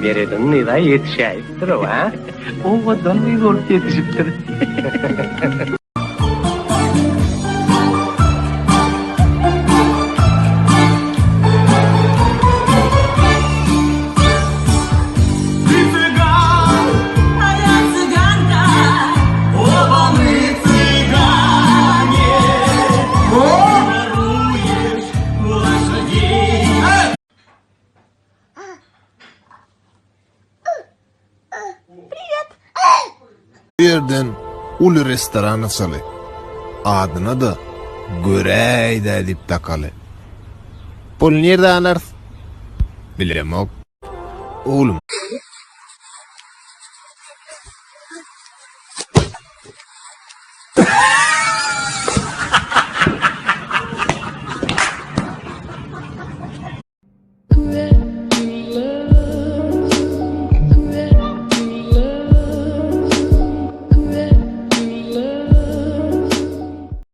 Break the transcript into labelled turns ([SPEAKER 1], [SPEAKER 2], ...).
[SPEAKER 1] Merediň gyz-a ýetişäýipdir-ow, a? Owadan gyz bolup ýetişipdir.
[SPEAKER 2] Bu ýerden uly restoran açaly. Adyna-da Göräý-dä diýip dakaly. Pul nirden alarys? Bilemok. Oglum.